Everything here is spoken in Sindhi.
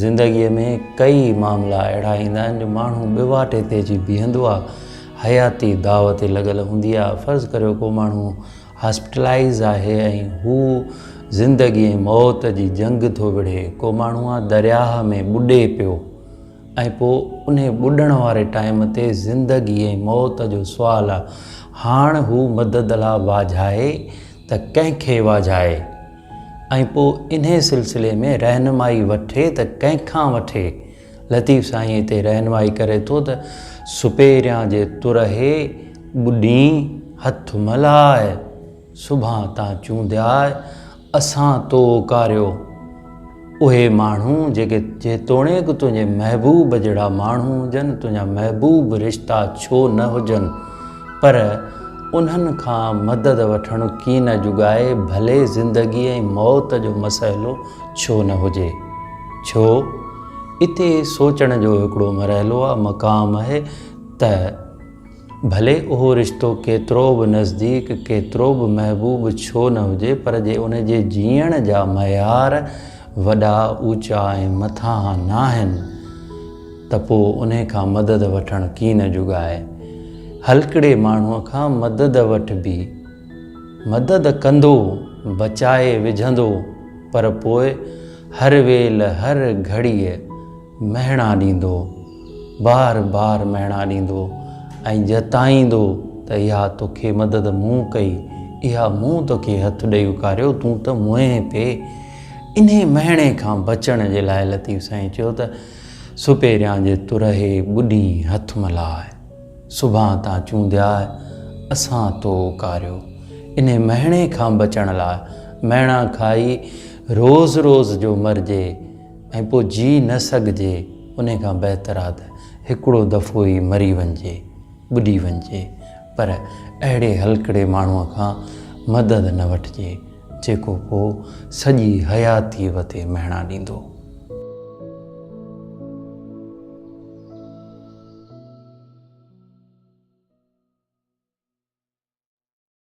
زندگيء ۾ ڪئي معاملا اهڙا ايندا آهن جو ماڻهو ٻه واٽي تي اچي بيهندو آهي، حياتي داء تي لڳل هوندي آهي. فرض ڪريو ڪو ماڻهو هاسپٽلائيز آهي ۽ هو زندگي ۽ موت جي جنگ ٿو وڙهي، ڪو ماڻهو آ درياهه ۾ ٻڏي پيو ۽ پوء انهي ٻڏڻ واري ٽائيم تي زندگي ۽ موت جو سوال آ، هاڻ هو مدد لا واجهائي ته ڪنهن کي واجهائي؟ ۽ پوء انهي سلسلي ۾ رهنمائي وٺي ته ڪنهن کان وٺي؟ لطيف سائين هتي رهنمائي ڪري ٿو ته سپيريان جي ترهي ٻڏين هٿ ملاء، سڀان تان چوندياء، اسان تو اڪاريو. اهي ماڻهو جيڪي جيتوڻيڪ تنهنجي محبوب جهڙا ماڻهو هجن، تنهنجا محبوب رشتا ڇو نه هجن، پر انهن کان مدد وٺڻ ڪين جڳائي، ڀلي زندگي ۽ موت جو مسئلو ڇو نه هجي. ڇو؟ اتي سوچڻ جو هڪڙو مرحلو آ، مقام آهي ته. ڀلي اهو رشتو ڪيترو به نزديڪ، ڪيترو به محبوب ڇو نه هجي پر جي ان جي جيئڻ جا معيار وڏا، اوچا ۽ مٿانهان ناهن ته پوء انهي کان مدد وٺڻ ڪين جڳائي. هلڪڙي ماڻهوء کان مدد وٺبي. مدد ڪندو، بچائي وجهندو پر پوء هر ويل هر گهڙيء مهڻا ڏيندو، بار بار مهڻا ڏيندو ۽ جتائيندو ته اها توکي مدد مون ڪئي، اها مون توکي هٿ ڏئي اڪاريو، تون ته موئين پئي. انهي مهڻي کان بچڻ جي لاء لطيف سائين چيو ته، سپيريان جي ترهي ٻڏين هٿ ملاء، سڀان تان چوندياء، اسان تو اڪاريو. انهي مهڻي کان بچڻ لاء مهڻا کائي روز روز جو مرجي، ۽ پوء جي نه سگهجي انهي کان بهتر آ ته هڪڙو دفعو ئي مري وڃجي، ٻڏي وڃجي، پر اهڙي هلڪڙي ماڻهوء کان مدد نه وٺجي، جيڪو پوء سڄي حياتي وتي مهڻا ڏيندو.